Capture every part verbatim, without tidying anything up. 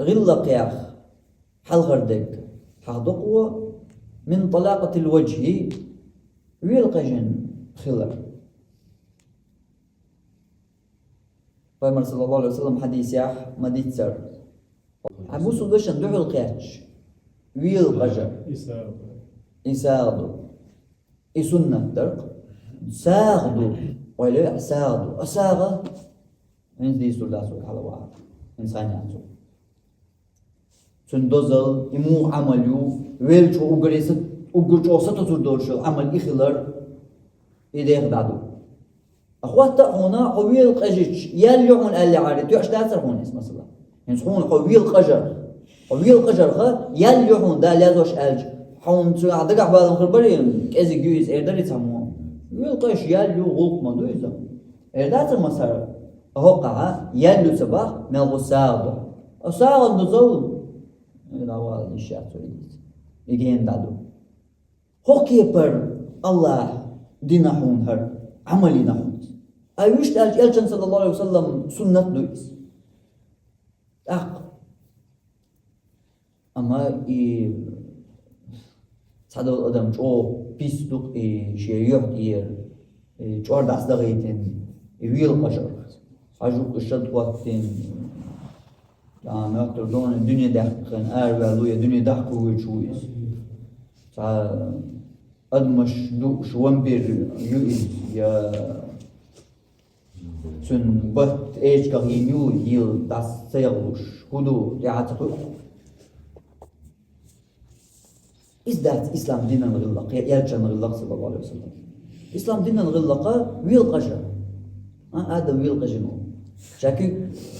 гӀиллакхех хьалхара дерг хьахдокъо, мин талакъатил ваджхи, велакъежна хилар. Пайхамар, саллаллаху алейхи ва саллям, хьадисехь ма дийццара. Хьай бусалба вешан духьал кхаьчча, велакъежар. И сагӀа ду. И суннат дар. СагӀа ду. Ойла, сагӀа ду. А сагӀа? ХӀинца дийцур дац вай хьалаваха. ХӀинца хьайна яц. Цуьнан дозал, и муха Ӏамал ю, веллачо уггаре са-, уггар чӀогӀа сатосур долуш йолу Ӏамал и хилар, и деха дӀаду. Ткъа хӀотта а хьуна, хьо велакъежча, ял ю хьуна аьллехьара, тоьаш дацара хьуна иза, масала. ХӀинца хьуна хьо велакъежар, хьо велакъежарх, ял ю хьуна Дала язъеш аьлча, хьуна цуьнан дагахь балам хир барий, кӀезиг ю иза, эр дарий цхьаммо? Велакъежча ял ю, гӀуллакх ма ду иза. Эр дацара, масала, а хӀокхахь ял ю ца боху, мелхо сагӀа ду. А сагӀан дозал, э, дӀавала йиш яц вай дийца. И гена дӀаду. ХӀокху кепара Аллахь дина хьуна хӀара, Ӏамал йина хьуна иза. Ай вуьшта аьлча, Элчан, саллаллаху алейхи ва саллям, суннат ду иза. ТӀаккха. Амма и цхьадолу адам чӀогӀа пис ду-кх и шен юьхь тӀера, и чӀор дӀасадахийтина, и велакъежар. Цхьа жуьгташ шад хӀоттийна, тӀаккха моьттур ду, дуьне даьккхина араваьлла ву я дуьне дахка воьдуш ву иза. Цхьа адамаш дууш вампир ю иза, я цуьнан батт эчигах йина ю, йийла дӀаса ца яхалуш, хӀун ду, тӀаьхьа ца хуьлу. Иза дац ислам динан гӀиллакх, я элчан гӀиллакх, саллаллаху алейхи ва саллям. Ислам динан гӀиллакх велакъежар. А, адам велакъежийна ву. Ша куьг,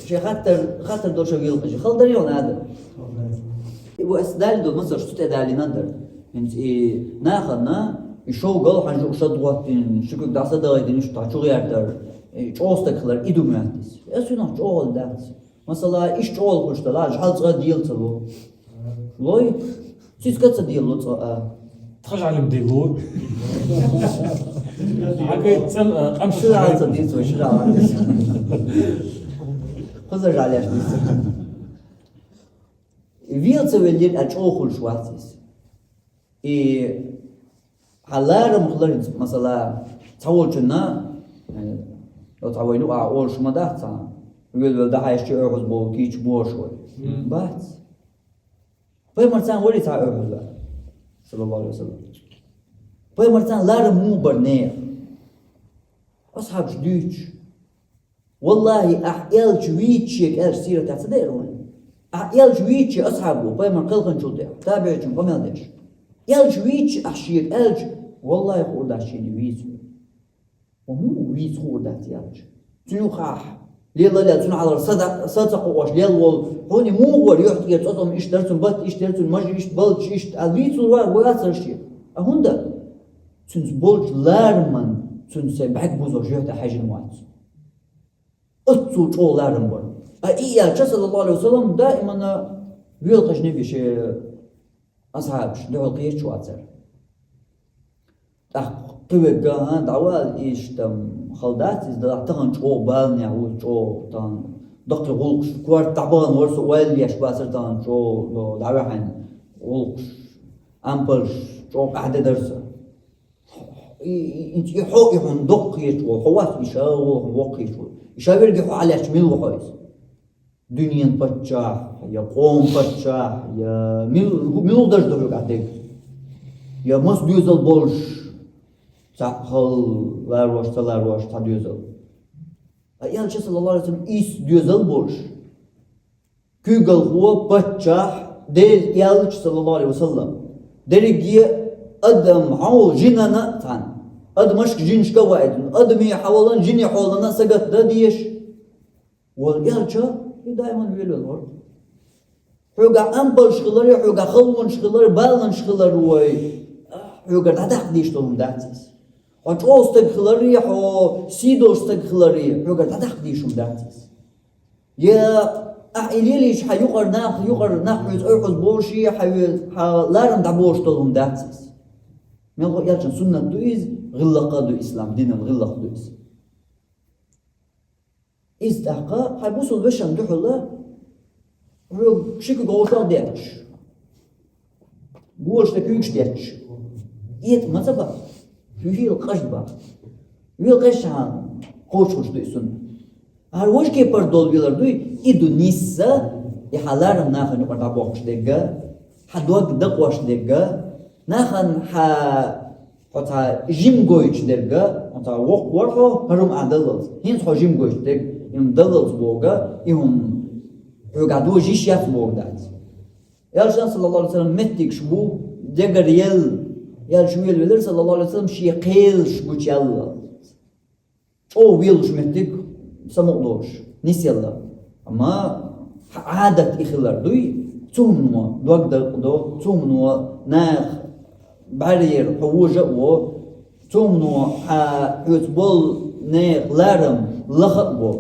шен хаттар, хаттар долуш велакъежий. Хала дарий хьуна адам? И ву ас далийна долу масалш цу тӀе далийна дара. ХӀинца и нахана, и шовгал хьан жуъ шад хӀоттийна, ши куьг дӀасадахийтина, иштта чу гӀертар, и чӀогӀа стаг хилар, и ду моьтту иза. Ас цуьнах чӀогӀа дац. Масала, иштта чӀогӀа хуьлуш дара, хьал цкъа а дела ца ло. Лой, сиска ца дела ло цкъа а. Тхажа Ӏалим дела ло. Хьагай цӀан, а, къам шира Ӏалим ца дийца, шира Ӏалим. Кхуза жӀалеш дийца. Вел ца веллера а чӀогӀа хуьлуш вац иза. И хьан ларам хилар, масала, цхьаволчунна, э, оцхьа вай юкъахь олуш ма дац цхьа, вел-вел дӀахьаьжча оьгӀаз бовла кийча бохуш вай. Мгм. Бац. Пайхамарца варий цхьа оьгӀаз ваьлла, саллаллаху алейхи ва саллям. Пайхамарца ларам муха бара нехан? Асхьабаш дуьйцуш. Валлахи, ахь элча вийча шега аьлча сиратехь ца деара вайн. Ахь элча вийча шен асхьабо, пайхамар кхелханчул тӀаьхьа, табиӀичун къамел деш. Элча вийча ахь шега аьлча, валлахи, хуур дац шена вийца. Ва муха вийца хуур дац элча? Цуьнан юкъахь лела лел, цуьнан хьалхара са да-, са ца кхоош лел волу, хьуна муха вара юьхь тӀера цӀоцкъам иштта дара, цуьнан батт иштта яра, цуьнан мажа иштта, балдаш иштта, аьлла вийцалур вара, вацара шен. А хӀунда? Цуьнца болчу лараман, цуьнан сайн бӀаьрг бузош юьхь тӀе хьаьжжина вац. Оццул чӀогӀа ларам бара. А и элча, саллаллаху алейхи ва саллям, даимана велакъежна бу шен асхьабаш, дуьхьал кхеташ вацара. ТӀаккха кхин верг, хӀан, дӀавала, иштта хала дац иза, делахь тахана чӀогӀа баланехь ву, чӀогӀа тахана даккхий гӀуллакхаш, корта дӀабахана вара со, ойла еш бацара тахана чӀогӀа дӀаваьхьна гӀуллакхаш, ампалш чӀогӀа къахьде дара сан. И, и, и, и хьо, и хьуна доккха хеташ волу, хьо вац, и ша волу хьуна воккха хеташ волу. И ша верриге хьо хьалаьцча, мила ву хьо иза? Дуьненан паччахь, я къоман паччахь, я мил-, мила ву дажа ду хьоьгахь дерг? Я маса доьзал болуш, цхьаъ хала ларош, ца ларош цхьа доьзал. Ткъа элча, саллаллаху алейхи ва саллям, исс доьзал болуш. Куьйгалхо, паччахь, Делан элча, саллаллаху алейхи ва саллям. Дерриге адам хьовла жинана а цхьаьна. Адамашка, жинашка а ваийтина. Адаме хьовлан, жине хьовлана а сагатдан дезаш волу элча, и даиман велавелла вара. Хьоьгахь ампалш хиларе, хьоьгахь халонаш хиларе, баланаш хиларе вай, хьоьгара дӀадаккха дезаш долу хӀума дац иза. Хьо чӀогӀа стаг хиларе, хьо сий долуш стаг хиларе, хьоьгара дӀадаккха дезаш хӀума дац иза. Я ахь и лелийча, хьан юкъара нах, юкъара нах хьоьца ойхьуз болуш, я хьан ве-, хьан ларам дӀаболуш долу хӀума дац иза. Мелхо элчан суннат ду иза, гӀиллакх а ду ислам динан, гӀиллакх ду иза. Иза тӀаккха хьайн бусалба вешан дуьхьала Хьоьга ши куьг гӀовшах детташ, гулаш тӀе куьйгаш детташ, этӀа ма ца баккха, хьоьга вел къажа баккха. Вел къежаш хьона кхочуш ду и суннат. ХӀара важа кепара дола велар дуй, и ду нийсса, и хьа ларам нахана юкъара дӀабохкаш дерг, хьа дог дакъош дерг, нахана хьа хьо цхьа жим гойтуш дерг, хьо цхьа воккха вар хьо, хӀара хӀума Ӏа даллалц. ХӀинца хьо жим гойтуш дерг, и хӀума даллалц боху, и хӀума хьоьга дожа йиш яц боху дац. Элчан, саллаллаху Ӏалайхи ва саллам, меттигаш бу, дегара елла, Элча велавелира, саллаллаху Ӏалайхи ва саллам, шен кхелаш гучуяьлла. ЧӀогӀа велуш меттиг самукъа долуш, нисъелла. Амма хьан Ӏадат и хилар дуй, цу хӀумано дог дакъадо, цу хӀумано наха бӀаьрера хьо вожа а во, цу хӀумано хьан хьоьца болу нехан ларам лаха а бо.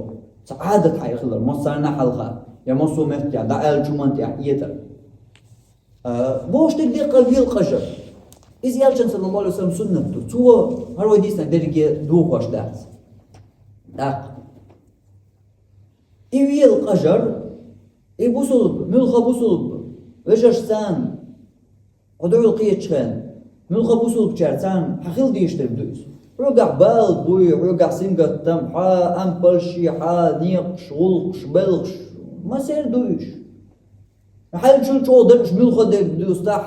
Цхьа Ӏадат хьан и хилар, массарна а хьалха, я массо а меттехь, дӀааьллачу хӀуманна тӀехь этӀар. А, бохуш дерг деккъа вел къажар. Иза Элчан, саллаллаху Ӏалайхи ва саллам, суннат ду. Цо хӀара вай дийцинарг дерриге дохош дац. ТӀаккха. И вел къажар, и бусулба, муьлхха бусулба, вежаршца хьо дуьхьал кхетачу хенахь, муьлхха бусулбачаьрца хьан хила дезаш дерг ду иза. Хьоьгахь бала буй, хьоьгахь сингаттам, хьан ампалш, хьан некъаш, гӀуллакхаш, белхаш, массеран а ду уьш. Хьаьлчул чӀогӀа дара уьш муьлхха дерг дуьйцу, хьан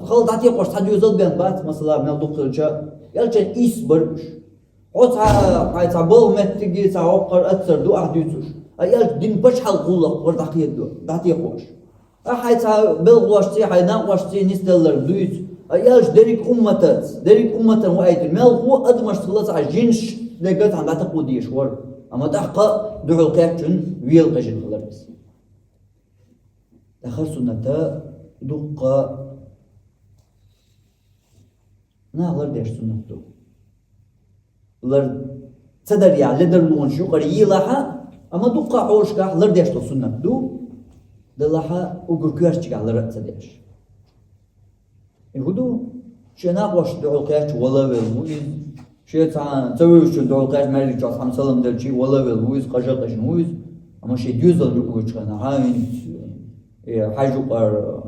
хала дӀатекхош цхьа доьзал бен бац, масала, мел дукха хилча, Элчан ийс бара уьш. Хьо цхьа, хьайн цхьа балха меттиге цхьа воккхар аццар ду ахь дуьйцуш. А Элча дина пачхьалкх гӀуллакх вара дӀакхедо, дӀатекхош. А хьайн цхьа белхалошций, хьайн накъошций нисделларг дуьйцу. А Элча дерриг умматаца, дерриг умматан ваийтина мелхо адамашца хила цхьа жинаш дерга цхьаьна дӀатакхо дезаш вара. Амма тӀаккха дуьхьал кхаьччун вела къежина хилар иза. ТӀаккха хӀара суннат дуккха наха лардеш суннат ду. Лар ца дарехь, ледарлонаш юкъара елахь а, амма дуккха хьолашкахь лардеш долу суннат ду, делахь а уггар коьртачигахь лар а ца деш. И хӀун ду? Шен накъошна дуьхьал кхаьчча вала а велла ву иза. Шен цхьа ца вевзачунна дуьхьал кхаьчча, маьждиг чохь цхьамма салам делча, вала а велла ву иза, къажа а къежина ву иза. Амма шен доьзал юкъа вуьгучу хенахь, хӀинца, э, хьаьжа юкъара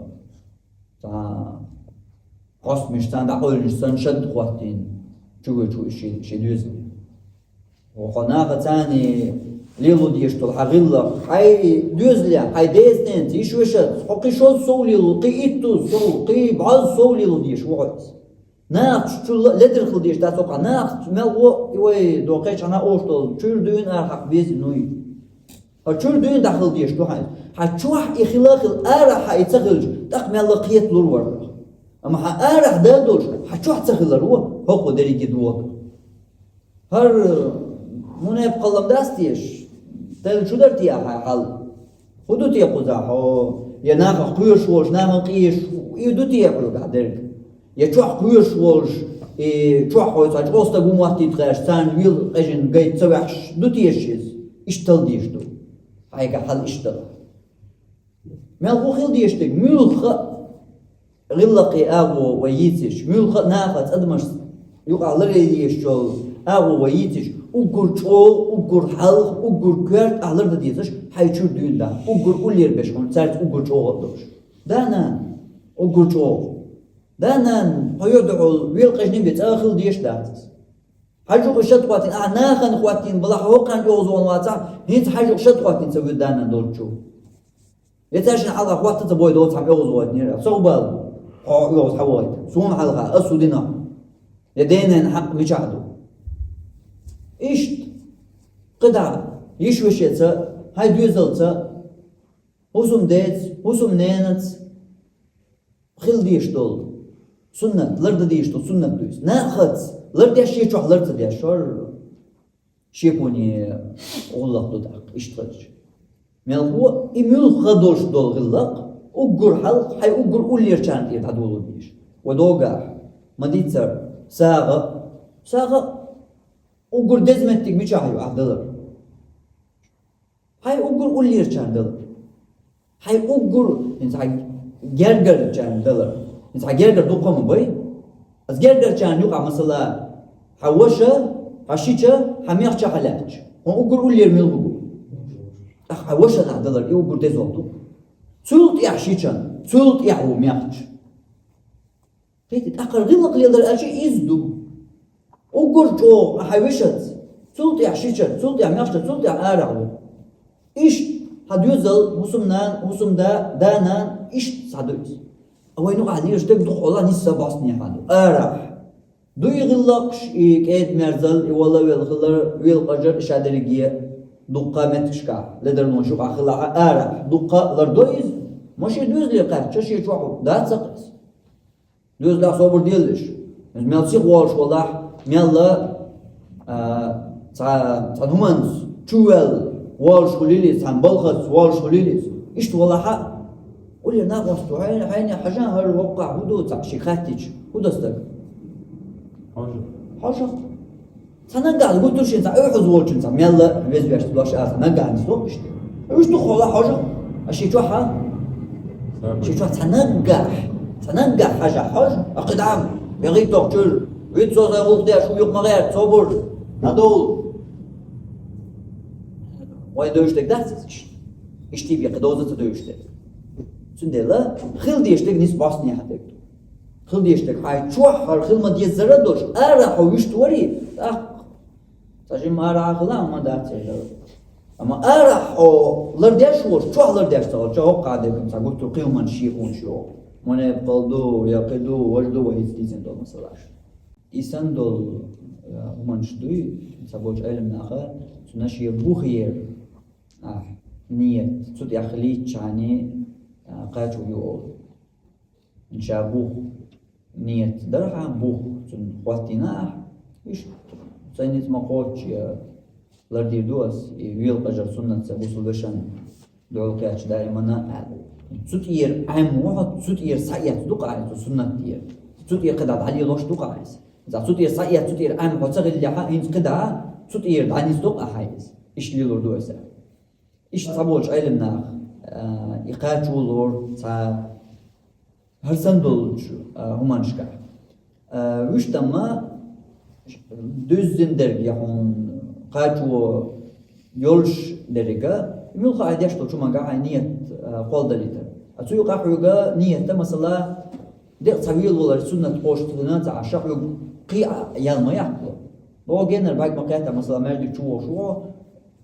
цхьа хьостамаш царна дӀакъевлинчу санна шад хӀоттийна чу вуьгуш ву иза шен, шен доьзале. Хьо нахаца цхьаьна лело дезаш долу хьан гӀиллакх, хьайн доьзалехь, хьайн деза-ненаца, йиша-вешаца, хьо кхин шозза сов лело, кхин иттазза сов, кхин бӀозза сов лело дезаш ву хьо иза. Нахаца чул а ледара хила дезаш дац хьо, нахаца мел гӀо и вай дохкхечхьана ош долу чуьра дуьйна арахьакха беза и нуй. Хьо чуьра дуьйна дӀахила дезаш ду хьан иза. Хьан чохь и хила а хила, арахь хьан и ца хилча, тӀаккха мелла кхета лур вара. Амма хьан арахь да долуш, хьан чохь ца хилар ву, хӀокхо дерриге догӀу. ХӀара мунепакъаллам дац теша? Делла чу дара те ахьа хьал? ХӀун ду те кхузахь хьо? Я нахах кхоьруш волуш, нахана къийсуш, и ду те хьоьгахь дерг? Я чохь кхоьруш волуш, и чохь хьо цхьа чӀогӀа стаг ву моттийта гӀерташ, царна вела къежина гайта ца ваьхьаш ду теша иза? Иштта хила дезаш ду. Хьайгахь хьал иштта. Мел хӀун хила дезаш дерг? Муьлхха а гӀиллакхе агӀо вай йийцийша, муьлхха а нахаца адамашца юкъахь ларъян езаш йолу агӀо вай йийцийша, уггар чӀогӀа, уггар хьалха, уггар коьрта ахь лардан дезаш, хьайн чуьра дуьйна даха, уггар уллера берш хьуна цаьрца уггар чӀогӀа а долуш. Да, нана, уггар чӀогӀа. Да, нана, хьо йо дуьхьал вела къежнийн бен цӀа а хила дезаш дац иза. Хьаьжа юкъа шад хӀоттийна, ахь нахана хӀоттийна балахь, хӀокхарна оьгӀазвахана вацахь, хӀинца хьаьжа юкъа шад хӀоттийна ца вуьду да, нана, долчу. Я цаьршинна хьалха хӀотта ца бойла доцу хьан оьгӀазвахийтинера, со хӀун бала бу? Хьо оьгӀаз хьан вахийта? Суна хьалха, ас хӀун дина хьуна? Я ден-ненан хьакъ мичахь ду? Иштта, кхидӀа, йиша-вешица, хьайн доьзалца, хӀусамдеца, хӀусамненаца хила дезаш долу суннат, лардан дезаш долу суннат ду иза. Нахаца лардеш, шен чохь лар ца деш, шор шеконе гӀуллакх ду тӀаккха, иштта хилча. Мелхо и муьлхха долуш долу гӀиллакх, уггар хьалха, хьайн уггар уллерачарна тӀера дӀадоло дезаш. Ва догахь, ма дийццара, сагӀа, сагӀа уггар деза меттиг мичахь ю ахь далар? Хьайн уггар уллерачарна далар. Хьайн уггар, хӀинца хьайн гергарчарна далар. ХӀинца хьайн гергара дуккха а ма бай. Ас гергарчарна юкъахь, масала, хьан ваша, хьан шича, хьан мехча хьан лаьттача. Хьуна уггар уллера мила хӀу бу? ТӀаккха хьайн ваша нах далар, и уггар деза ду. Цул тӀехьа шичан, цул тӀехьа ву мехча. Кхетий, тӀаккха гӀиллакх леладар аьлча иза ду. Уггар чӀогӀа хьай вешаца, цул тӀехьа шича, цул тӀехьа мехча, цул тӀехьа арахь ву. Иштта хьа доьзал, хӀусамнана, хӀусамда, да-нана, иштта схьаду иза. А вайна юкъахь лелаш дерг дукха хьолахь нийсса бӀостанехьа ду. Арахь. Ду и гӀиллакхаш, и кӀеда-мерзал, и вала-велхалар, велакъажар, и шадерриге дуккха меттигашкахь, ледарлонаш юкъахь хилахь а, арахь дуккха лардо иза. Ма шен доьзале кхаьчча, шен чохь дац-кх иза. Доьзалехь собар деллаш. Иза мел сиха волуш валахь, мел а, цхьа, цхьана хӀуманца чувоьлла волуш хуьлийла иза, цхьана балхаца волуш хуьлийла иза. Иштта валахь а, уллера накъост ву, хьайна, хьайна хьажа, хӀара хӀокхахь хӀун ду, цхьа шига хаьттича, хӀун до стаг? Хьожа. Хьожа. Цхьа наггахь гуттар шен цхьа оьхьаз волчун цхьа мелла веза вешта дош аса наггахь нисдо иштта. Уьш ду хьола хьожа. А ши чохь а? Ши чохь цхьа наггахь. Цхьа наггахь хьажа хьожа. А кхидӀа, бегӀий тохчур. Вит со зай гӀуллакх деш, ву юкъ ма гӀерта, собар. Надовла. Вай девзаш дерг дац иза иштта. Иштта бен кхин довза ца девзаш дерг. Цундела хила дезаш дерг нийсса бӀостанехьа дерг ду. Хила дезаш дерг хьайн чохь хӀара хила ма деззара а долуш, арахь хьо вуьшта варий, тӀаккха цхьа жимма арахь а хила, амма дац церан дала. Амма арахь хьо лардеш а волуш, чохь лардеш ца хилча, хӀокху а дерг цхьа гуттар кхин хӀуманаш шен хӀуманаш йогӀу. Монепа кхалла ду, я кхин ду, важа ду, вай хӀинца дийцина долу масалаш. И санна долу, э, хӀуманаш дуй, цхьаболчу Ӏеламнаха, цуьнан шен бухера, а, ният, цу тӀехь хилийтчахьана, а, кхачо ю олу. Ша бух ният дархьа, бух цунна хӀоттийна ахь, иштта сайн ницкъ ма кхоччу, я лардийр ду ас, и велакъажар суннат сан бусулба вешан дуьхьал кхетча даимана аьлла. Цу тӀера Ӏем ву хьо, цу тӀера схьаэцна ду-кх ахь иза, цу суннат тӀера. Цу тӀера кхидӀа дӀалелош ду-кх ахь иза. Иза цу тӀера схьаэцна, цу тӀера Ӏем хьо ца хиллехьа, хӀинца кхидӀа цу тӀера дӀанисдо-кх ахь иза. Иштта лелор ду аса. Иштта цхьаболчу Ӏеламнаха, а, и кхачо лору цхьа хӀара санна долчу, а, хӀуманашкахь. А, вуьштамма дуьззина дерг я хьуна кхачо йолуш деррига, муьлхха а деш долчу хӀуманга хьайн ният, а, кхолладалийтар. А цу юкъахь хьоьга ният а, масала, декъа цхьа велавалар суннат кхочушдина ца Ӏаш, хьоьга кхин а ял ма яккхало. Боху геннара бӀаьрг ма кхетта, масала, маьждиг чу вогӀуш ву хьо,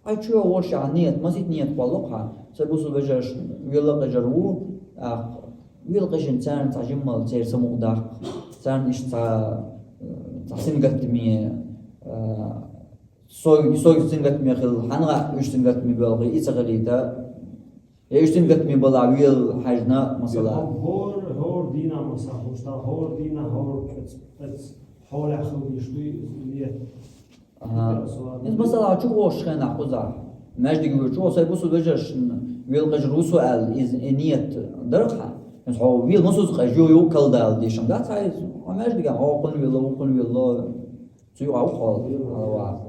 хьайн чу вогӀуш ахь ният, масийтта ният кхолло-кх хьан, сайн бусулба вежаршна велакъежар ву, тӀаккха велакъежийна царна цхьа жиммал церан самукъадаккха, царна иштта цхьа, цхьа сингаттаме, а, сой, сой сингаттаме хилла, хьан а уьш сингаттаме боьлхий, и ца хилийта, я уьш сингаттаме балахь вела хьаьжна, масала. ХӀор, хӀор дийнахь, масала, хӀор дийнахь, хӀор оцу, оцу хьолехь хила дезаш дуй ният. Ага. Иза, масала, чу вогӀуш хенахь кхузахь, маьждиге воьдуш, о, сайн бусулба вежаршна велакъежар ву со аьлла, иза, и ният дара-кх хьан. Иза хьо вела масазза къежайо, юха кхалла дала дешам дац хьан иза? Хьо маьждигехь хьо кхунна велла, вукхунна велла, цу юкъахь ву хьо, хьо ваха.